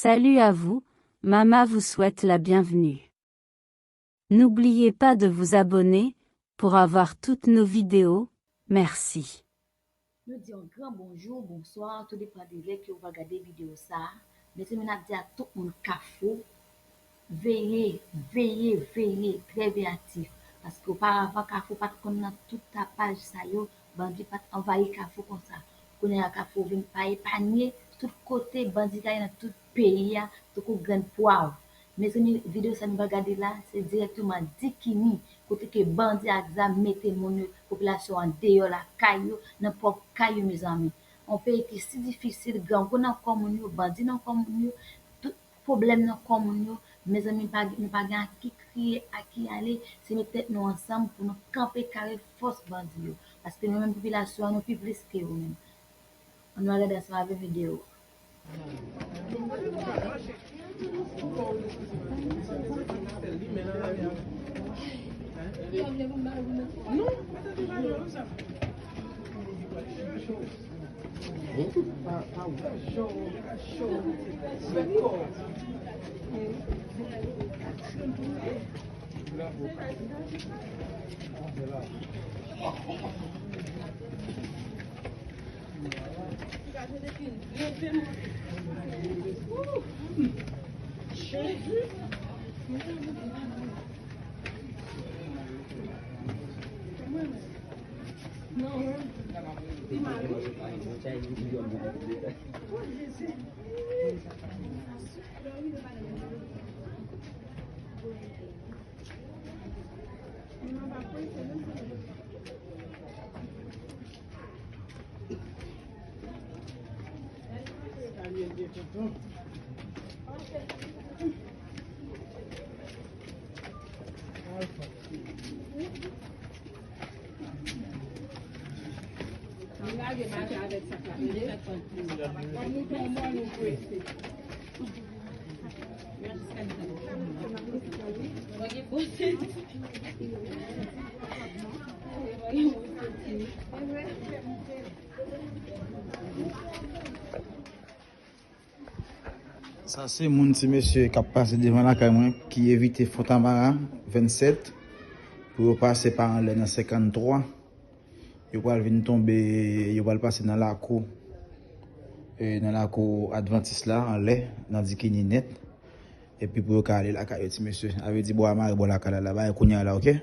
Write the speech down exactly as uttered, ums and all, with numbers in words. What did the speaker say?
Salut à vous, Mama vous souhaite la bienvenue. N'oubliez pas de vous abonner pour avoir toutes nos vidéos. Merci. Nou di yon gran bonjou, bonswa, tou depann de lè ke w va gade videyo sa a. Mezanmi, n ap di a tout moun Kafou, veye, veye, veye, trè veyatif. Paske oparavan, Kafou pa t konn nan tout tapaj sa yo, bandi pa t anvayi Kafou konsa. Kounye a, Kafou vin pa epanye, tout kote, bandi gaye nan tout peyi a, tankou grenn pwav. Mezanmi, videyo sa nou va gade la, se dirèkteman Dikini, kote ke bandi ak zam mete moun yo, popilasyon an deyò lakay yo, nan pwòp kay yo, mezanmi. Yon peyi ki si difisil, grangou nan kò moun yo, bandi nan kò moun yo, tout pwoblèm nan kò moun yo, mezanmi, pa, nou pa gen ak ki kriye, ak ki ale, se met tèt nou ansanm pou nou kanpe kare fòs bandi yo. Paske nou menm popilasyon an, nou pi plis ke yo menm. Ann nou al gade ansanm avè videyo. Sa se moun, ti mesye k ap pase devan lakay mwen, ki evite Fontamara vennsèt pou yo pase pa anlè nan senkanntwa. Yo pral vin tonbe, yo pral pase nan lakou, e, nan lakou Advantis la, anlè, nan Dikini nèt. Epi pou yo ka ale lakay yo, ti mesye. A vle di bò a mare bò lakay la, la, bagay kounye a la, oke?